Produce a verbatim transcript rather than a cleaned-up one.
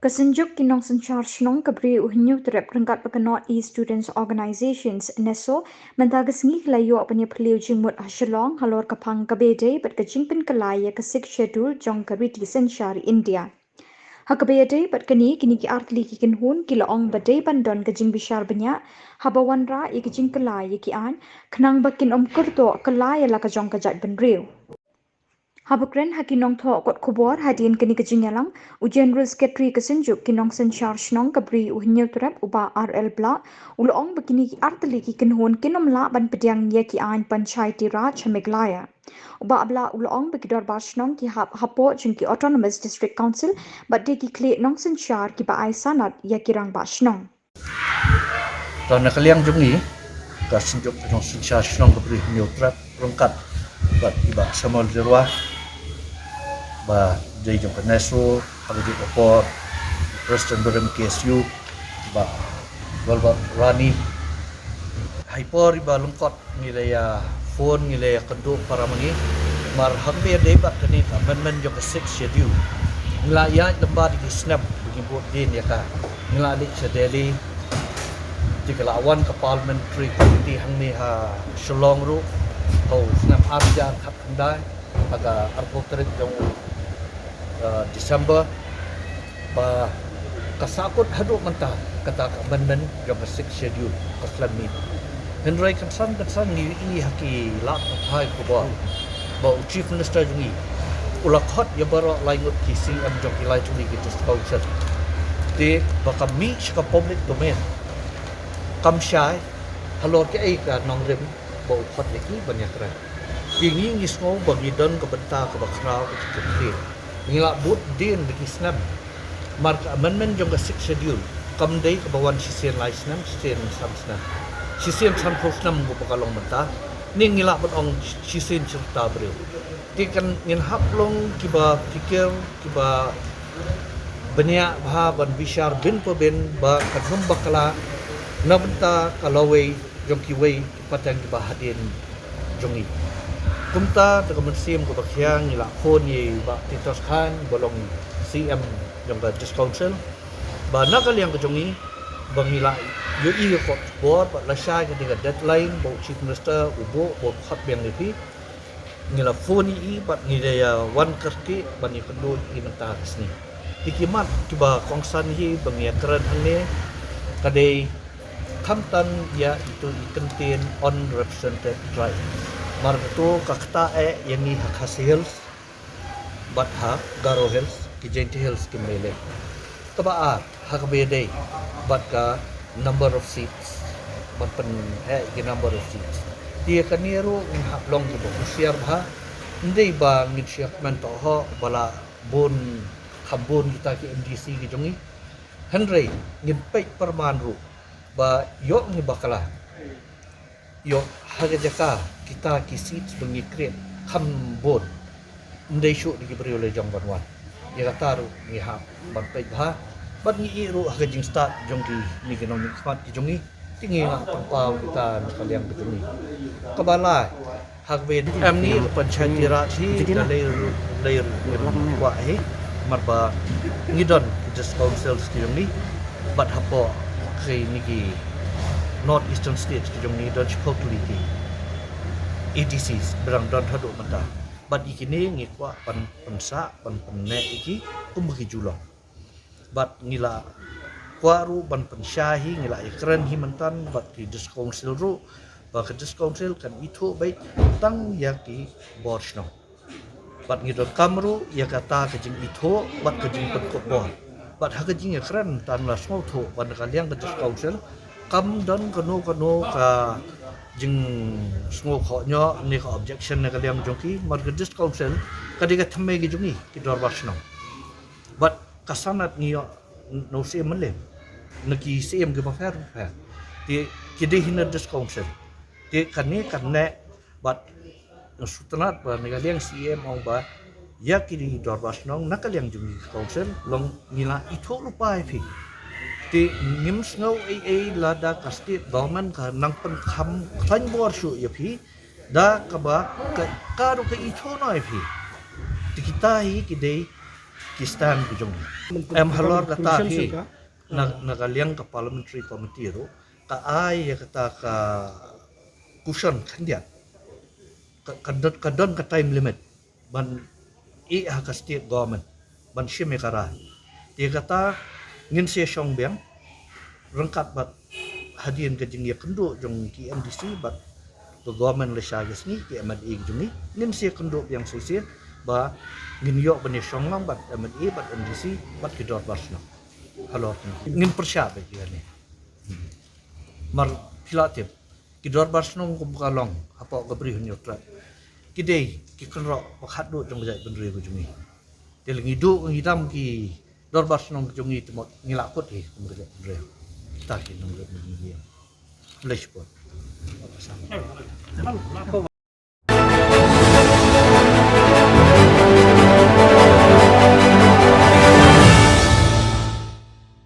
Ka Synjuk ki Nongsynshar Shnong ka Bri u Hynñiewtrep ryngkat bad ka North East Students Organisations, NESO, mynta ka sngi ki la ïoh ban ïaphylliew jingmut ha Shillong halor ka phang kaba ïadei bad ka jingpynkylla ïa ka Sixth Schedule jong ka riti synshar India. Ha kaba ïadei bad kane, kine ki artylli ki kynhun ki la ong ba dei ban don ka jingbishar bniah haba wanrah ïa ka jingkylla ïa ki aiñ, khnang ba kin ym kyrdoh kylla ïa la ka jong ka jaitbynriew. Haba kren ha ki nongthoh kot khubor hadien kane ka jingïalang, u General Secretary ka Synjuk ki Nongsynshar Shnong ka Bri u Hynñiewtrep, u Bah R L Blah, u la ong ba kine ki artylli ki kynhun kin ym lah ban pdiang ïa ki aiñ Panchayati Raj ha Meghalaya. U Bah Blah u la ong ba ki dorbar shnong ki hap hapoh jong ki Autonomous District Council bad dei ki khlieh nongsynshar kiba ai sanad ïa ki rangbah shnong. To, na ka liang jong ngi, ka Synjuk ka Nongsynshar Shnong ka Bri u Hynñiewtrep ryngkat bad i Bah Samuel Jyrwa, ba dei jong ka NESO, ha kajuh ka por President barim K S U, Bah Wilbert Rani. Ha i por iba lyngkot ngi la ïa phone, ngi la ïa kynduh para ma ngi. Mar hangta dei bad kane ka amendment jong ka Sixth Schedule, ngi la ïaid lem bad ki snem ba ngi bud dien ïa ka. Ngi la leit sha Delhi, te ka la wan ka Parliamentary Committee hangne ha Shillong ruh ha u snem ar hajar khatkhyndai, ha ka arphew tarik jong, uh, December. Ba ka sahkut haduh mynta kata ka amendment jong ka Sixth Schedule ka khlem mih. Hynrei kynsan kynsan ngi ïohi ha ki lad pathai khubor ba u Chief Minister jong ngi u la khot ïa baroh lai ngut ki C M jong ki lai tylli ki District Council. Te ba ka mih sha ka public domain, kam shai halor kaei ka nongrim ba u khot ïa ki ban ïakren. Te ngi ngi sngew ba ngi don ka bynta kaba khraw ka jingkyrkhu. Ngi la bud dien da ki snem. Mar ka amendment jong ka Sixth Schedule kam dei kaba wan shisien lai snem, shisien san snem, shisien sanphew snem kumba ka long mynta. Ngi ngi lah ban ong shisien shi rta briew. Te kan ngin hap long kiba phikir, kiba bniah bha ban bishar bin pa bin ba kan ym bakla na bynta ka lawei jong kiwei ki pateng kiba hadien jong ngi. Kumta da ka mynsiem kaba khia ngi la phone ïa i Bah Titos Khan ba long C M jong ka District Council, ba na ka liang ka jong ngi ba ngi la ïohi ïa ka khubor ba lashai ka dei ka deadline ba u Chief Minister u buh ba u khot biang ïa phi. Ngi la phone ïa i bad ngi la ïa wan kyrkieh ban ïakynduh ïa i mynta ka sngi. Te ki mat kiba kongsan hi ba ngi ïakren hangne ka dei khamtam ïa itu i kyntien unrepresented tribe. Mar katu ka ktah eh ïa ngi ha Khasi Hills bad ha Garo Hills, ki Jaintia Hills kim lei lei. Kaba ar, ha kaba ïadei bad ka number of seats, ban pynheh ki number of seats. Te ïa kane ruh ngin hap long kiba husiar bha. Ym dei ba ngin shu ïakmen tohok ba la bun, kham bun kita ki M D C ki jong ngi. Hynrei ngin peit pyrman ruh ba ïoh ngi bakla, ïoh ha ka jaka kita ki seats ba ngi create kham bun, ym dei shuh da ki briew la jong ban wan. Ïa kata ruh ngi hap ban peit bha. Bad ngi ïohi ruh ha ka jingstad jong kine ki nongmihkhmat ki jong ngi, te ngi ngah pynpaw kita na ka liang ka jong ngi. Kaba lai, ha kaba ïadei, em, ngi Panchayati Raj hi da lei ruh, lei ruh ngim kwah hi. Mar ba ngi don ki District Councils ki jong ngi bad hapoh kine ki North Eastern States ki jong ngi don shiphew tylli ki A D Cs ba dang don haduh mynta. Bad ïa kine ngi kwah ban pynsah, ban pynneh ïa ki kumba ki ju long. Bad ngi la kwah ruh ban pynshai hi, ngi la ïakren hi mynta bad ki District Council ruh ba ka District Council kan ithuh beit tang ïa ki bor shnong. Bad ngi donkam ruh ïa kata ka jingithuh bad ka jingpynkup bor. Bad ha ka jingïakren mynta la sngewthuh ba na ka liang ka District Council kam don kano kano ka jingsngewkhohñiuh ne ka objection na ka liang jong ki, mar ka District Council ka dei ka thymmei ka jong ngi ki dorbar shnong. Bad ka sanad ngi ïoh na u Syiem Mylliem, na ki Syiem kiba pher pher. Te ki dei hi na District Council. Te kane kan neh bad nga sngewtynnat ba na ka liang Syiem ong ba ïa ki dei dorbar shnong na ka liang jong ki Council long ngi la ithuh lypa ïa phi. Te ngim sngew ei ei lada ka state government ka nang pynkham khlaiñ bor shuh ïa phi da kaba ka, ka ruh ka ithuh noh ïa phi. Te kita hi ki dei ki stand ki jong ngi. Em halor kata hi na, na ka liang ka parliamentary committee ruh ka ai ïa kata ka cushion khyndiat. Ka, ka don, ka don ka time limit ban ïeh ha ka state government ban shim ïa ka rai. Te kata ngin sa shong biang ryngkat bad hadien ka jingïakynduh jong ki M D C bad ka government lashai ka sngi, ki M L A ki jong ngi, ngin sa kynduh biang shisien ba ngin ïoh ban ïashong lang bad M L A bad M D C bad ki dorbar shnong. Halor ngin pyrshah bad ïa kane. Mar phi la tip, ki dorbar shnong kum ka long hapoh ka Bri Hynñiewtrep, ki dei ki kynroh ba khatduh jong ka jaitbynriew ka jong ngi. Te lada ngi duh ngi dam ki dorbar shnong ka jong ngi, te mut ngi la kut hi kum ka jaitbynriew. Ta hi nongrim ngi. Khublei shibun.